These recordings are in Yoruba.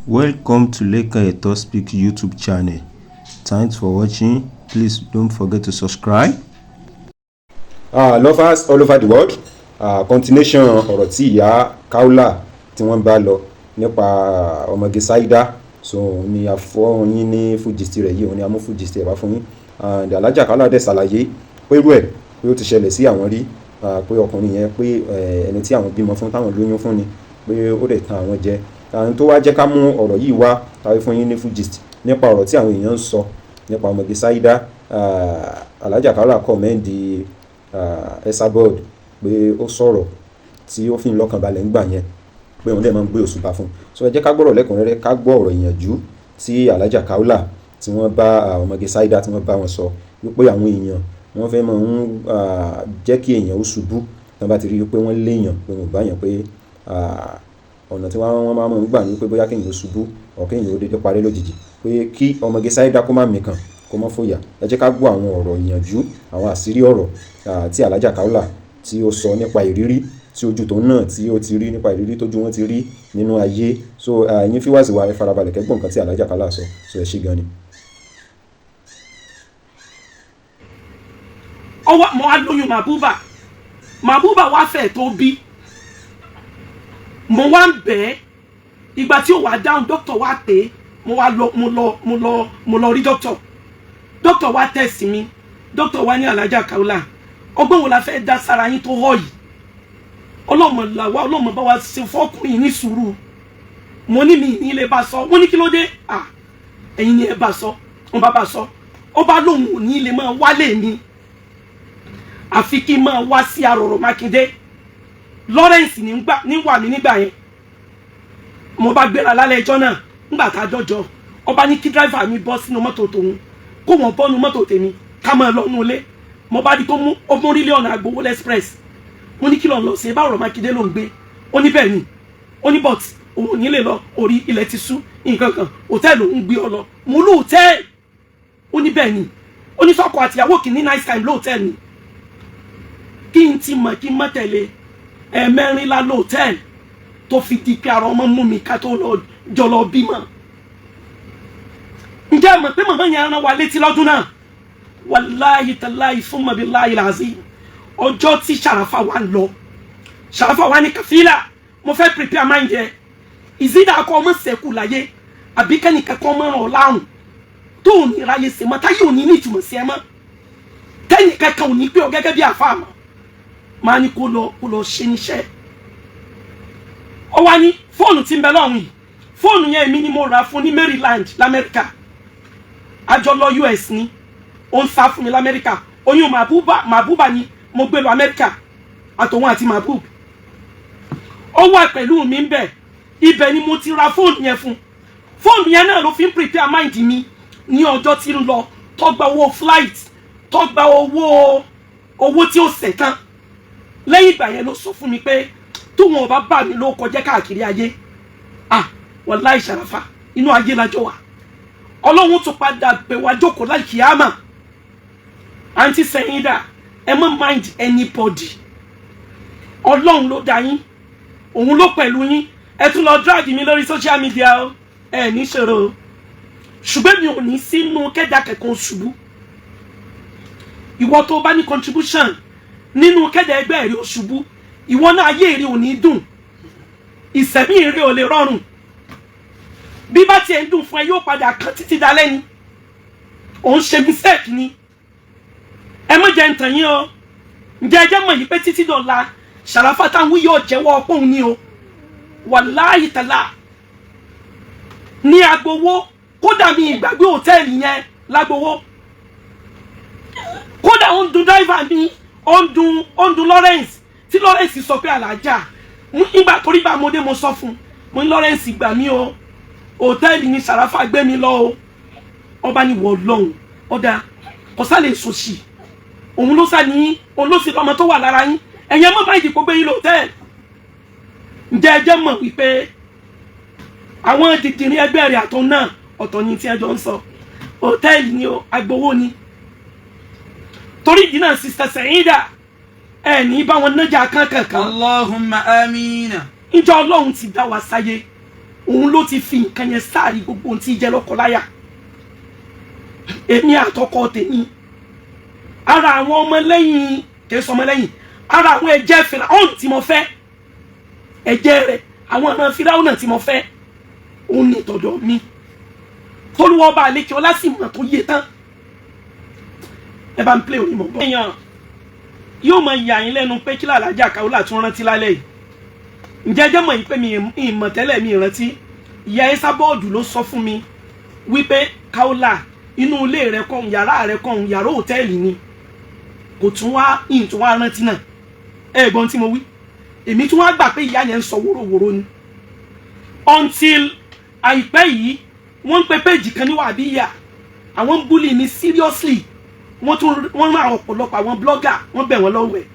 Welcome to Lekan Eto Speak YouTube channel. Thanks for watching. Please don't forget to subscribe. Lovers all over the world, continuation ọ̀rọ̀ tí ìyá Kaola tí wọ́n bá lọ nípa ọmọge Saida, so òun ni a fọ́ yín ní full gist rẹ̀ yìí, òun ni a mú full gist rẹ̀ wá fún yín. And Alhaja Kaola dẹ̀ ṣàlàyé pé irú ẹ̀ pé ó ti ṣẹlẹ̀ sí àwọn rí, pé ọkùnrin yẹn, pé ẹni tí àwọn bímọ fún, táwọn lóyún fún ni, pé ó dẹ̀ tan àwọn jẹ. Àwọn tó wá jẹ́ ká mú ọ̀rọ̀ yìí wá tàbí fún yín ní full gist nípa ọ̀rọ̀ tí àwọn èèyàn ń sọ nípa ọmọge Saida, Alhaja Kaola commend Esabod pé ó sọ̀rọ̀ tí ó fi ń lọ́kàn balẹ̀ ńgbà yẹn, pé òun dẹ̀ máa ń gbé òṣùbà fún un. So ẹ jẹ́ ká gbọ́rọ̀ lẹ́kùnrẹ́rẹ́, ká gbọ́ ọ̀rọ̀ ìyànjú tí Alhaja Kaola tí wọ́n bá ọmọge Saida, tí wọ́n bá wọn sọ, wípé àwọn èèyàn wọ́n fẹ́ máa ń jẹ́ kí èèyàn ó ṣubú tí wọ́n bá ti rí i pé wọ́n léèyàn, pé wọ́n bá yàn, pé ọ̀nà tí wọ́n máa ń gbà ní pé bóyá kéèyàn ó ṣubú ọ̀ kéèyàn ó dédé parí lójijì, pé kí ọmọge Saida kó má mikàn, kó má fòyà. Ẹ jẹ́ ká gbọ́ àwọn ọ̀rọ̀ ìyànjú, àwọn àṣírí ọ̀rọ̀ tí Alhaja Kaola tí ó sọ nípa ìrírí tí ojú tó náà tí ó ti rí, nípa ìrírí tójú wọn ti rí nínú ayé. So ẹ̀yin viewers wa, ẹ farabalẹ̀ kẹ́ gbọ́ nǹkan tí Alhaja Kaola sọ. So ẹ ṣé gan ni. Ọwọ́ mo wá lóyún Màbúbà. Màbúbà wá fẹ́ tó bí mo wá ń bẹ̀ ẹ́. Ìgbà tí ó wà dáhùn, dókítà wá pé mo wá lọ, mo lọ rí dókítà. Dókítà wá test mi. Dókítà wá ní, "Alhaja Kaola, ọgbọ́n wo la fẹ́ dá sára yín tó họ́ yìí? Ọlọ́mọ làwa, ọlọ́mọ bá wa ṣe fọ́kùnrin ní sùúrù." Mo ní mi ní ilé bá sọ. Wọ́n ní, "Kí ló dé?" À, ẹ̀yin ni ẹ bá sọ. Wọ́n bá bá sọ, ó bá lóun ò ní lè máa wálé mi, àfi kí n máa wá sí Arọ̀rọ̀ Mákindé Lawrence ní wà mí nígbà yẹn. Mo bá gbéra lálẹ́ ẹjọ́ náà. Nígbà tá a dọ́jọ́, ọba ní kí driver mi bọ́ sínú mọ́tò tòun, kó wọ́n bọ́nu mọ́tò tèmi, ká máa lọ nú ilé. Mo bá di tó mú, ó mú rílé ọ̀nà àgbowó express. Mo ní, "Kí ló ń lọ sí? Bá Ọ̀rọ̀ Mákindé ló ń gbé?" Ó ní bẹ́ẹ̀ ni. Ó ní but òun ò ní lè lọ, orí ilẹ̀ ti sú nǹkan kan, hòtẹ́ẹ̀lì òun gbé ọ lọ. Mo ló hòtẹ́ẹ̀lì? Ó ní bẹ́ẹ̀ ni. Ó ní sọ́kọ àtìyàwó kì í ní nice time lóòtẹ́ẹ̀lì ni. Kí n ti mọ̀ kí n mọ̀ tẹ̀lé. Ẹ̀ẹ̀mẹrin la lóòtẹ́ẹ̀lì tó fi di pé ara ọmọ mú mi ká tó lọ jọ lọ bímọ. Ǹjẹ́ ẹ mọ̀ pé màmá yẹn rán wa létí lọ́dún náà? Wàláyé tàláyé fún mọ̀bí láyé làzí, ọjọ́ tí Sàràfà wa ń lọ, Sàràfà wa ní, "Kàfílà, mo fẹ́ prepare mind yẹ. Ìzídà kọ́ ọmọ sẹ́kù láyé, àbí kẹ́nìkan kọ́ ọmọ ràn ọ́ láàrùn tó ò ní ráyè sè mọ́, táyé ò ní ní ìtumọ̀ sí ẹ mọ́, tẹ́nìkan kan ò ní pé ọ gẹ́gẹ́ bí àfa mọ́." Máa ní kó lọ, kó lọ ṣe níṣẹ́. Ó wá ní fóònù tí ń bẹ lọ́rùn yìí, fóònù yẹn, èmi ni mo rà fún ní Maryland lamẹ́ríkà. Àjọ lọ US ni, ó ń sá fún mi lamẹ́ríkà. Oyún Màbúbà, Màbúbà ni mo gbé lọ Amẹ́ríkà, àtòun àti Màbúb. Ó wà pẹ̀lú mi ń bẹ̀. Ibẹ̀ ni mo ti ra fóònù yẹn fún. Fóònù yẹn náà ló fi ń prepare mind mi ní ọjọ́ tí ń lọ, tó gba owó flight, tó gba owó tí ó sẹ̀ tán. Lẹ́yìn ìgbà yẹn ló sọ fún mi pé tóun ọba bá mi ló kọjá káàkiri ayé. Ah, wàláì Ṣàràfà, inú ayé lájọ wà. Ọlọ́run tún padà pè wá jókòó láì kíámà. Àǹtí Sẹ́yìndà, ẹ má mind anybody. Ọlọ́run ló dá yín, òun ló pẹ̀lú yín. Ẹ tún lọ drag mi lórí social media o, ẹ ní ṣòro o, ṣùgbọ́n mi ò ní sínú kẹ́dà kẹ̀kọ́ ṣubú. Ìwọ tó bá ní contribution nínú kẹ́dà ẹgbẹ́ rẹ ò ṣubú, ìwọ náà ayé rẹ ò ní dùn, ìsẹ̀mí rẹ ò lè rọrùn. Bí bá tiẹ̀ ń dùn fún ẹ, yóò padà kán títí dalẹ́ ni. Òun ṣe mistake ni. Ẹ má jẹ́ ń tàn yín o. Ǹjẹ́ ẹ jẹ́ mọ̀ yìí pé títí dọ̀la, Ṣàràfà táwọn yóò jẹ́wọ́ ọpọ́n ni o. Wàláhì tàlà, ní agbowó, kódà mi ìgbàgbé hòtẹ́ẹ̀lì yẹn lágbowó. Kódà ó ń dun driver mi, ó ń dun Lawrence, tí Lawrence sọ pé, "Àlàájá." Nígbà torí bá mo dé, mo sọ fún mo ní, "Lawrence, gbà mí o, hòtẹ́ẹ̀lì ní Ṣàràfà gbé mi lọ o." Ọba ní wọ lọ́hùn ọ̀dà kò sá lè sòṣì, òun ló sá ní, òun ló sì lọ́mọ tó wà lára yín. Ẹ̀yin ẹ má bá ìdìbò gbé yín lọ hòtẹ́ẹ̀lì. Ǹjẹ́ ẹ jẹ́ mọ̀ wípé àwọn dìdìrín ẹgbẹ́ rẹ̀ àtọ̀ náà, ọ̀tọ̀ ni tí ẹjọ́ ń sọ, hòtẹ́ẹ̀lì ni o, agbowó ni. Torí ìdí náà, Sister Sẹ̀yìndà, ẹ ní bá wọn nájà kankankan. Allahumma amina. Ìjọ Ọlọ́run ti dá wa sáyé. Òun ló ti fi nǹkan yẹn sáàrí gbogbo ohun tí jẹ́ lọ́kọláya. Èmi àtọkọ tèmi, ara àwọn ọmọlẹ́yìn, kì í sọ ọmọlẹ́yìn, ara àwọn ẹ̀jẹ̀ Fíráúnà tí mo fẹ́, ẹ̀jẹ̀ rẹ̀, àwọn ọmọ Fíráúnà tí mo fẹ́, òun ní ìtọ̀dọ̀ mi. Tolúwọ́ bá àlékè ọlá sì mọ̀ tó yé tán. Ẹ bá ń play orin mọ̀ bọ́. Èèyàn yóò máa yà yín lẹ́nu pé kí làlájà Kaola tún rántí lálẹ́ yìí. Ǹjẹ́ jẹ́ mọ̀ yìí pé mi ìmọ̀ tẹ́lẹ̀ mi rántí. Ìyá Ẹsà bọ́ọ̀dù ló sọ fún mi wípé Kaola, inú ilé rẹ kọ́, yàrá rẹ kọ́, yàrá hòtẹ́ẹ̀lì ni. Kò tún wá ìyìn tún wá rántí náà. Ẹ gbọ́n tí mo wí, èmi tún wá gbà pé ìyá yẹn ń sọ wóróworó ni until àìpẹ́ yìí, wọ́n ń pe péjì kan ní wàbíyà, àwọn ń bully mi seriously. Wọ́n tún wọ́n rán àwọn ọ̀pọ̀lọpọ̀ àwọn blogger, wọ́n bẹ̀ wọ́n lọ́wọ́ ẹ̀.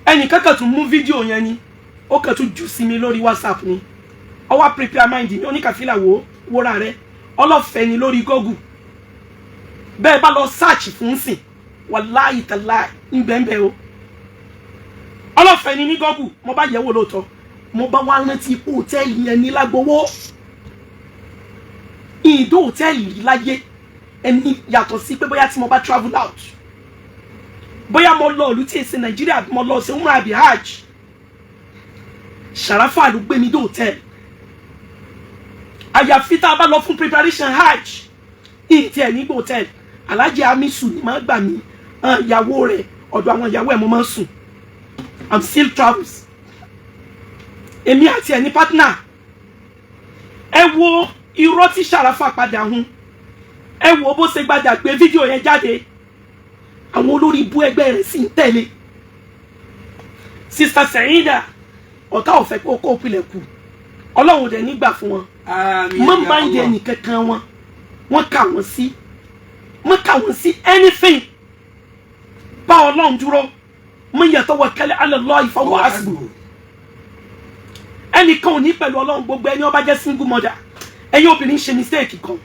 Ẹnìkan kan tún mú fídíò yẹn ni, ó kàn tún jù sí mi lórí WhatsApp ni. Ó wá prepare mind mi, oníkàfílà wo wúra rẹ ọlọ́fẹ́ ni lórí Google. Bẹ́ẹ̀ bá lọ search fún sìn, wàláhì tàláhì, ńbẹ́ńbẹ́ o, ọlọ́fẹ́ ni ní Google. Mo bá yẹ̀wò lóòótọ́, mo bá wá rántí ipò hòtẹ́ẹ̀lì yẹn ní lágbowó ìdó hòtẹ́ẹ̀lì rí láyé ẹni, yàtọ̀ sí pé bóyá tí mo bá travel out, bóyá mo lọ ìlú tí èsì Nàìjíríà, mo lọ sí umrah àbí hajj. Ṣàràfà ló gbé mi dé hòtẹ́ẹ̀lì, àyàfi tá a bá lọ fún preparation hajj. Ìtì ẹ̀ nígbà hòtẹ́ẹ̀lì, Alhaji Amisu ni máa gbà mí, ìyàwó rẹ̀, ọ̀dọ̀ àwọn ìyàwó ẹ̀ mo máa ń sùn. I'm still travels, èmi àti ẹ̀ ní partner. Ẹ wo irọ́ tí Ṣàràfà padà hun, ẹ wo bó ṣe gbadà gbé fídíò yẹn jáde. Àwọn olórí ibú ẹgbẹ́ rẹ̀ sì ń tẹ̀lé. Sister Sẹ̀yìndà, ọ̀tá ò fẹ́ kó kó pilẹ̀ kù, Ọlọ́run dẹ̀ nígbà fún wọn. Àmín. Mọ́ Ya máa ń dẹ Allah. ẹnìkankan wọn, wọ́n kà wọ́n sí, mọ́ kà wọ́n sí anything. Bá Ọlọ́run dúró. Man yatawakkal ala Allahi fahuwa hasbuh. Ẹnìkan ò ní pẹ̀lú Ọlọ́run. Gbogbo ẹni ó bá jẹ́ single mother, ẹ̀yin obìnrin ṣe mistake kan.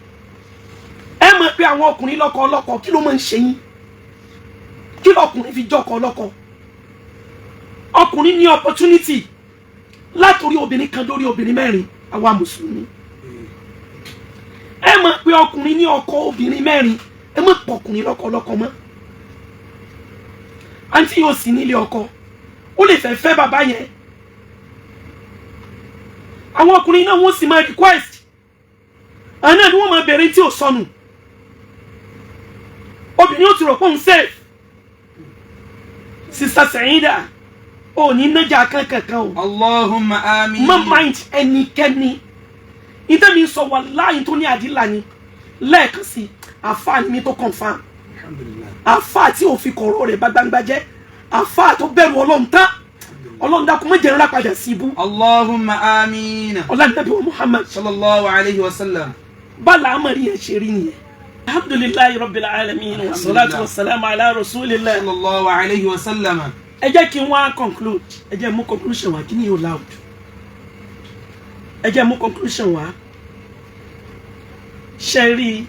Ẹ mọ̀ pé àwọn ọkùnrin lọ́kọ ọlọ́kọ, kí ló máa ń ṣe yín? Kí lọkùnrin fi jọ́kọ ọlọ́kọ? Ọkùnrin ní opportunity látòrí obìnrin kan lórí obìnrin mẹ́rin. Àwa mùsùlùmí, ẹ mọ̀ pé ọkùnrin ní ọkọ obìnrin mẹ́rin. Ẹ mọ̀ pọ̀ ọkùnrin lọ́kọ ọlọ́kọ mọ́. Àǹtí yóò sì nílé ọkọ, ó lè fẹ́ fẹ́ bàbá yẹn. Àwọn ọkùnrin náà, wọ́n sì máa request, àwọn náà ni wọ́n máa bẹ̀rẹ̀ tí ò sọnù. Obìnrin ó ti rò pé òun safe. Sister Sẹ̀yìndà, ò ní nájà kankankan o. Allahumma amin. Má mind ẹnikẹ́ni. Ìtẹ́mi sọ, wàláhì, tó ní àdìlà ni. Lẹ́ẹ̀kan sí, àfáà ni mi tó confirm. Alhamdulillah. Àfáà tí ò fi kọ̀rọ̀ rẹ̀ bá gbangba jẹ́, àfáà tó bẹ̀rù Ọlọ́run tán. Ọlọ́run dákun, má jẹ́ ńlá padà sí ibú. Allahumma amin. Ọlá nàbí wa Muhammad. Sallallahu alayhi wa sallam. Bala amari yẹn ṣe rí nìyẹn. Alhamdulillahi rabbil alamin, wa salatu wa salam ala rasulillah. Sallallahu alayhi wa sallam. Ẹ jẹ́ kí n wá conclude, ẹ jẹ́ mú conclusion wá. Kí ni yóò loud? Ẹ jẹ́ mú conclusion wá. Ṣe rí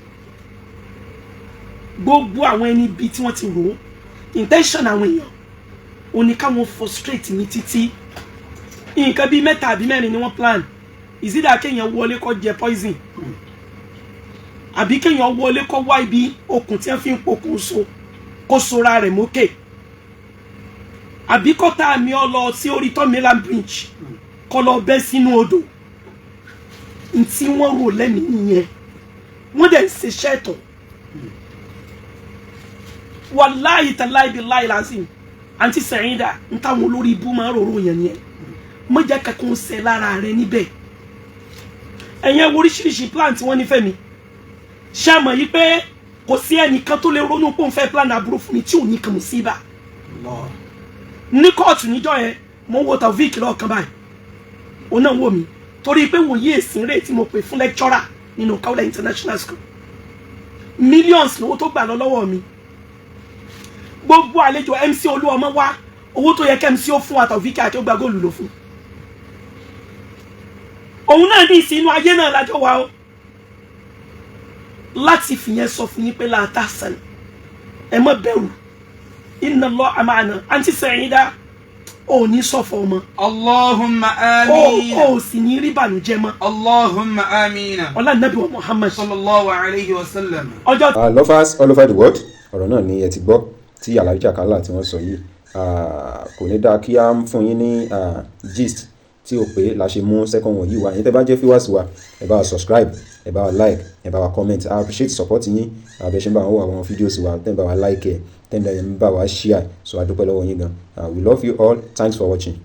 gbogbo àwọn ẹni bíi tí wọ́n ti rò ó, intention àwọn èèyàn ò ní káwọn frustrate mi títí. Nǹkan bíi mẹ́ta àbí mẹ́rin ni wọ́n plan. Ìsídà kéèyàn wọlé kó jẹ poison, àbí kéèyàn wọlé kó wá ibi okùn tí wọ́n fi ń pokùn so kó sora rẹ̀ mókè, àbí kọ́tà mi ọ lọ sí orí Third Bridge kọ́ lọ bẹ́ sínú odò. Ntí wọ́n rò lẹ́mìí nìyẹn, wọ́n dẹ̀ ń ṣiṣẹ́ ẹ̀tọ́. Wàláyì tàláyì bí láyì lásìm. Àǹtí Sẹ̀yìndà, ń táwọn olórí ibú máa ń rorò yẹn nìyẹn. Mọ̀jẹ̀ kankan ṣe lára rẹ níbẹ̀. Ẹ̀yẹn wo oríṣiríṣi plan tí wọ́n nífẹ̀ẹ́ mi. Ṣé àmọ̀ yìí pé kò sí ẹnìkan tó lè ronú pé òun fẹ́ plan aburú fún mi tí ò ní kàn mí síbà ní kóòtù níjọ́ yẹn? Mo ń wo Taofik lọ́ọ̀kan báyìí, òun náà ń wò mí, torí pé wòye èsìn rẹ̀ tí mo pè fún lecturer nínú Kaula International School, millions lówó tó gbà lọ lọ́wọ́ mi. Gbogbo àlejò MC Olúọmọ wá, owó tó yẹ kí MC ó fún wa, Taofik àti ó gba góòlù ló fún òun náà. Ní ìsìn inú ayé náà lájọ wa o, láti fìyẹn sọ fún yín pé láta sàn, ẹ má bẹ̀rù, inna Allaha ma'ana. Àǹtí Sẹ̀yìndà, Ò ní ṣọ̀fọ̀ ọmọ. Allahumma Ó amina. ò sì ní rí bànújẹ́ mọ́. Allahumma amina. Ọlá nàbí wa Muhammad. Sallallahu alayhi wa sallam. Ọjọ́ Lovers all over the world, ọ̀rọ̀ náà ni ẹ ti gbọ́ tí Alhaja Kaola tí wọ́n sọ yìí. Ah, kò ní dáa kí á fún yín ní gist tí ò pé la ṣe mú second one yìí wá. Yín tẹ́ bá jẹ́ viewers wa, ẹ bá wa subscribe, ẹ bá wa like, ẹ bá wa comment. I appreciate support yín àbẹ̀ ṣe ń bá wọn wo àwọn videos wa, tẹ́ ń bá wa like, ẹ tẹ́ ń bá wa share. So a dúpẹ́ lọ́wọ́ yín gan. We love you all. Thanks for watching.